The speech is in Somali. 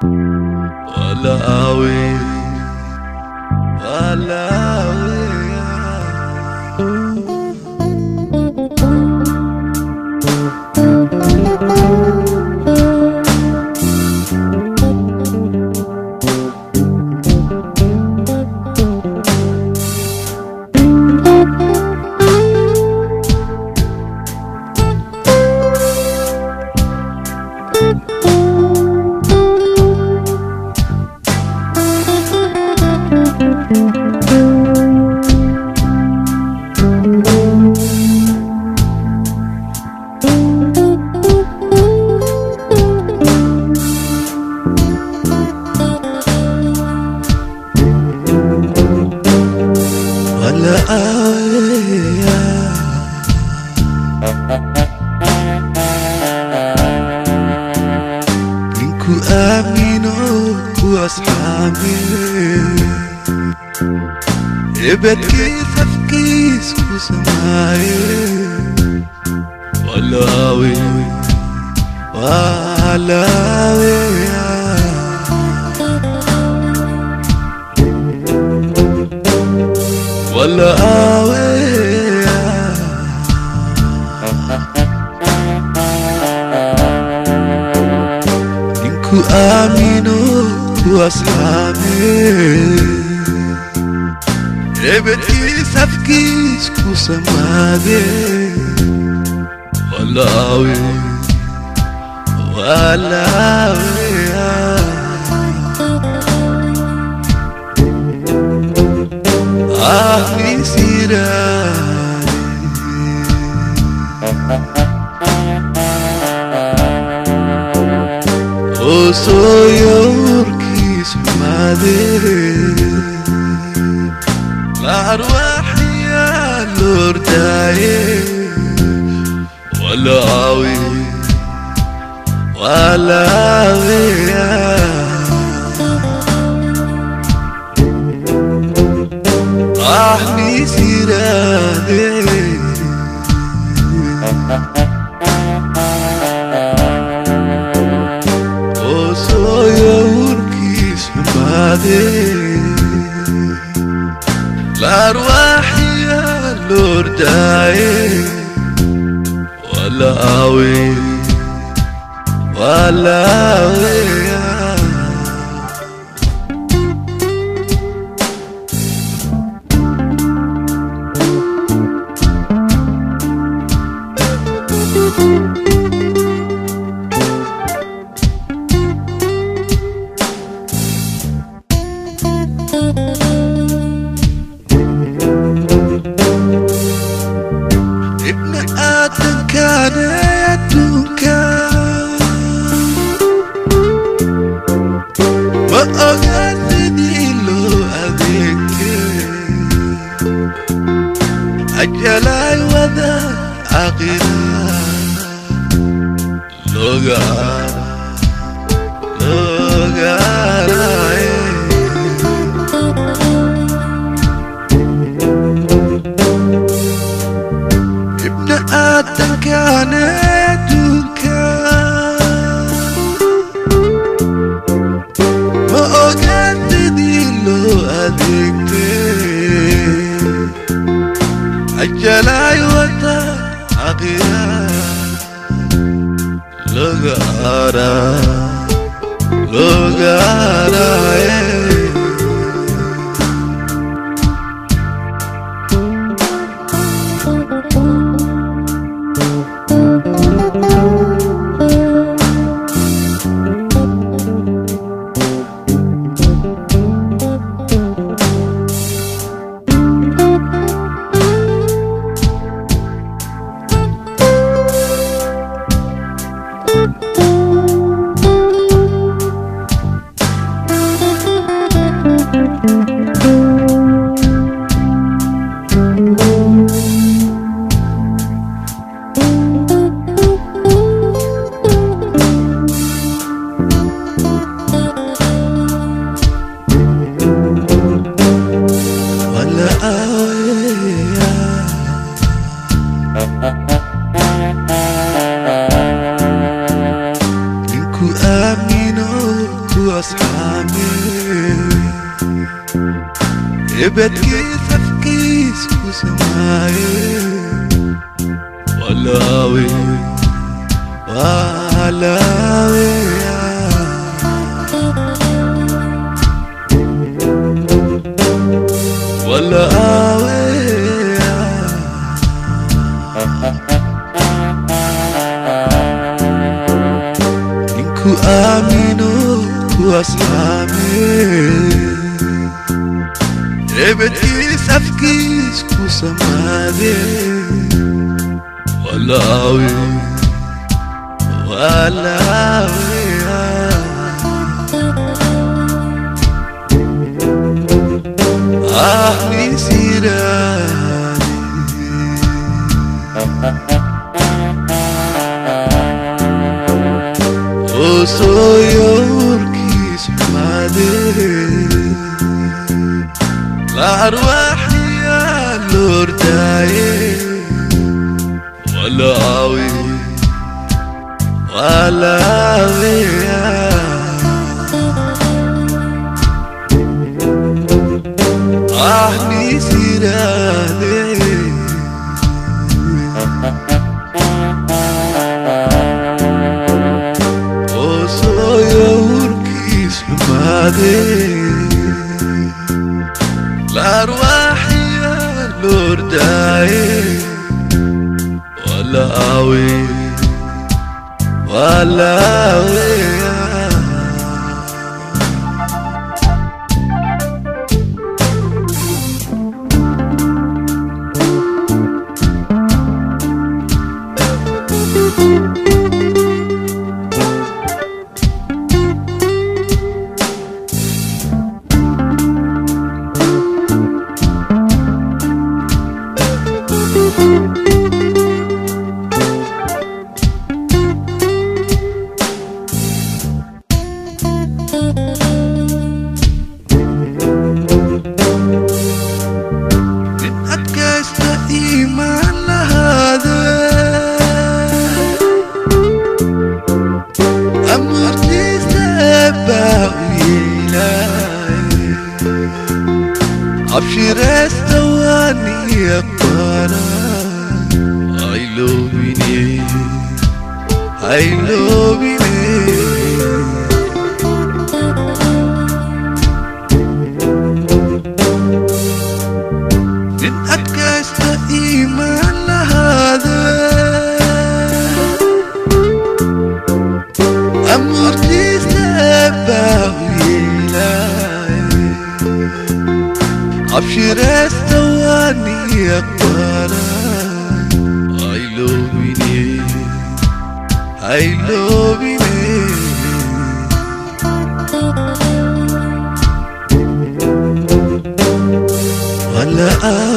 Walawi, walawi. Ninku aamino ku asxaabe ebedkiis afkiis ku samaaye walaawe walaawe walaawe. Ninku aamino ku asxaabe ebedkiis afkiis ku samaade walaawe walaawe. Ah misirade osoyorkiis xumaade la arwaaxiya loordaaye walaawe walaawe. Ah misirade osoyorkiis xumaade la arwaaxiya loordaaye walaawe walaawe. Ibn Adam kaana adduunka ma oga sidii loo adeegtay ajalay wada aakhira looga loogaaraye. Ibn Adam kaana adduunka ma oga sidii loo adeegtay ajalay wada aakhira looga ara loogaaraye. Ebedkiis afkiis ku samaaye Walaawi Walaawi Walaawi Ninku aamino ku aslaame Ebedkiis afkiis ku samaade Walaawi Walaawi Ah nisirani Osoyorkiis xumaade الأرواح يا لورداي ولاوي ولاوي أهني سيراني وصيوركيس حمادي الأرواح يا لورداي ولاوي ولاوي أبشر استواني أقبالا هايلوبيني هايلوبيني من أدكاست إيمان لهذا أمرتي سباوي أبشر استواني أقبالا هايلوبيني هايلوبيني ولا.